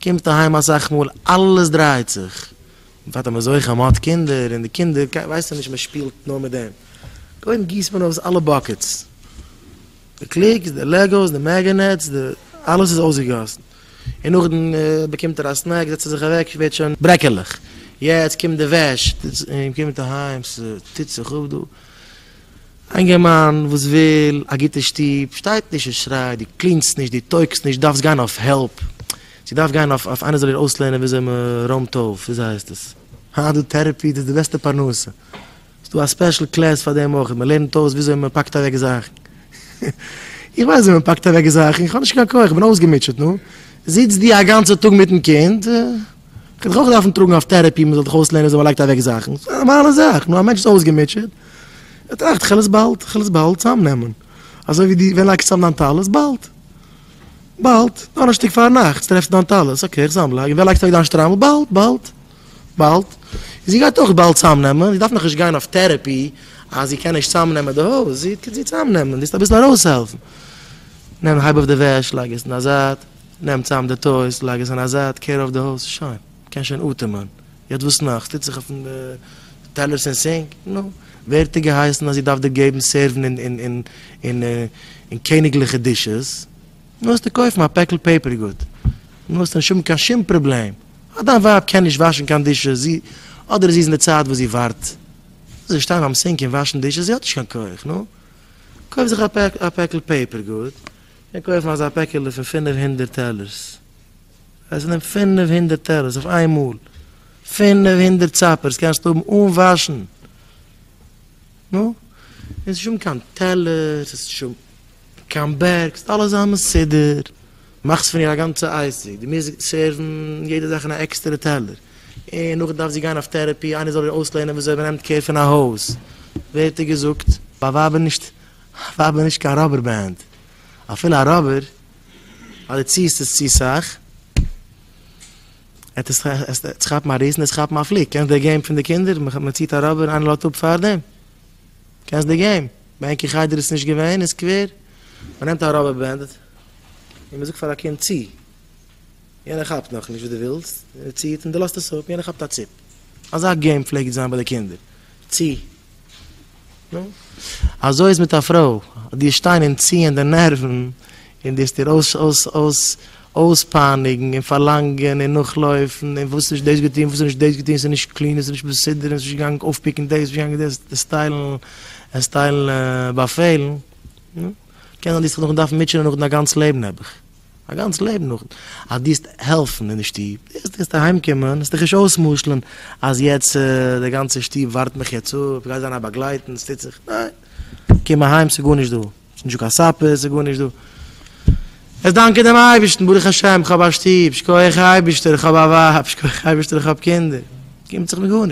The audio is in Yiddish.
קומסט אהיים אסאך מאל אלעס דרייט זיך, בפרט אז מען איז זוכה אז מען האט קינדער און די קינדער ווייסן נישט מען שפילט נאר מיט דעם, קודם גיסט מען אויס אלע buckets, די clicks, די Legos, די magnets, די אלעס איז אויסגעגאסן, און נאכדעם באקומט ער א snack זעצט ער זיך אוועק ווערט שוין ברעקעלעך, יעצט קומט די וועש, און קומט אהיים ס'טוט זיך אפ דא. א אינגערמאן וואס וויל א גוטע שטוב שטייט נישט און שרייט דו clean סט נישט דו טויגסט נישט דארפסט גיין אויף help, זי דארף גיין אויף איינער זאל איר אויסלערנען וויאזוי מען רוימט אויף, וויאזוי הייסט עס? הא דא therapy דאס איז די בעסטע פרנסה, ס'דא א special class פאר דעם אויך, מען לערנט אויס וויאזוי מען פאקט אוועק זאכן, איך ווייס וויאזוי מען פאקט אוועק זאכן, איך האב נישט קיין כח, איך בין אויסגעמוטשעט, נו, זיצט דו א גאנצע טאג מיטן קינד, איך וועל דיך אויך דארפן טראגן אויף therapy מען זאל דיך אויסלערנען וויאזוי מען לייגט אוועק זאכן, ס'איז א נארמאלע זאך, נו א מענטש איז אויסגעמוטשעט, ער טראכט כ'על עס באלד, כ'על עס באלד צאמנעמען, אזוי ווי דו ווען לייגסט צאם דיין טלית? באלד! באלד! דאנערשטאג פארנאכטס טרעפסטו דיין טלית, okay איך זאמל, און ווען לייגסטו אוועק דיין שטריימל? באלד! באלד! באלד! און זי גייט אויך באלד צאמנעמען, זי דארף נאכנישט גיין אויף therapy אז זי קען נישט צאמנעמען די הויז, זי טוט זי צאמנעמען, דארפסט אביסל ארויסהעלפן, נעם הייב אויף די וועש לייג עס אין א זייט, נעם צאם די toys לייג עס אין א זייט, קער אויף די הויז, שוין, קען שוין אטעמען. יעצט וואס נאך? ס'טוט זיך אויפן טעלערס אין sink? נו, ווער האט דיר געהייסן אז זי דארף דיר געבן serve ן אין אין קעניגליכע dishes? נו, האסטו קויפן א פעקל paper good. נו, האסטו נישט האבן קיין שום פראבלעם. אז דיין ווייב קען נישט וואשן קיין dishes, זי, אדער זי איז אין די צייט וואס זי ווארט, זי זאל שטיין ביים sink און וואשן dishes, זי האט נישט קיין כח, נו, קויף זיך א פעקל paper good, קען קויפן אזא פעקעלע פון 500 טעלערס. עס זענען 500 טעלערס אויף איין מאל. 500 suppers קענסטו האבן אן וואשן. נו, עס איז נישט קיין טעלערס, עס איז נישט קיין בערג, עס איז אלעס זיין מסודר. מאכסט פון איר א גאנצע עסק, דו מוזט serve ן יעדע זאך אין א עקסטערע טעלער. און נאכדעם דארף זי גיין אויף therapy, איינער זאל איר אויסלערנען וויאזוי מען נעמט care פון א הויז. ווער האט דיר געזאגט? א ווייב איז נישט, א ווייב איז נישט קיין rubber band. אפילו א rubber אז דו ציעסט עס צו סאך, וועט עס עס כאפן א ריס און עס כאפן א פליק, קענסט די game פון די קינדער, מען ציט א rubber איינער לאזט אפ פארדעם, קענסט די game, ביי ענק אין חדר איז עס נישט געווען אין סקווער, מען נעמט א rubber band און מען זאגט פאר א קינד צי, יענער כאפט נאכנישט וואס דו ווילסט, ער ציעט און דו לאזט עס אפ, יענער כאפט א ציפ, אזא game פלעגט זיין ביי די קינדער, צי. נו, אזוי איז מיט א פרוי, דו שטיין און ציען די נערוון, און דו וועסט איר אויס אויס אויס אויספייניגן און פארלאנגען און נאכלויפן, און וואס נישט דאס געטון, וואס נישט דאס געטון, ס'איז נישט clean, ס'איז נישט מסודר, און ס'איז נישט געגאנגען אויפ pick ן דאס, נישט געגאנגען דאס, עס טיילן, עס טיילן באפעלן, נו, קען זיין דו וועסט זיך נאכדעם דארפן מוטשענען נאכדעם א גאנץ לעבן נעבעך. א גאנץ לעבן נאכדעם אז דו וועסט העלפן אין די שטוב, דו וועסט אהיים קומען, וועסט דיך נישט אויסמשל'ן אז יעצט די גאנצע שטוב ווארט מיך יעצט אפ, איך גיי זיין א באגלייטן, ס'טוט זיך, ניין, קום אהיים ס'איז גארנישט דא, ס'איז נישטא קיין supper, ס'איז גארנישט דא. עס דאנקען דעם אייבערשטן, ברוך השם איך האב א שטוב, שכוח אייבערשטער איך האב א ווייב, שכוח אייבערשטער איך האב קינדער, קומט זיך מיר גארנישט.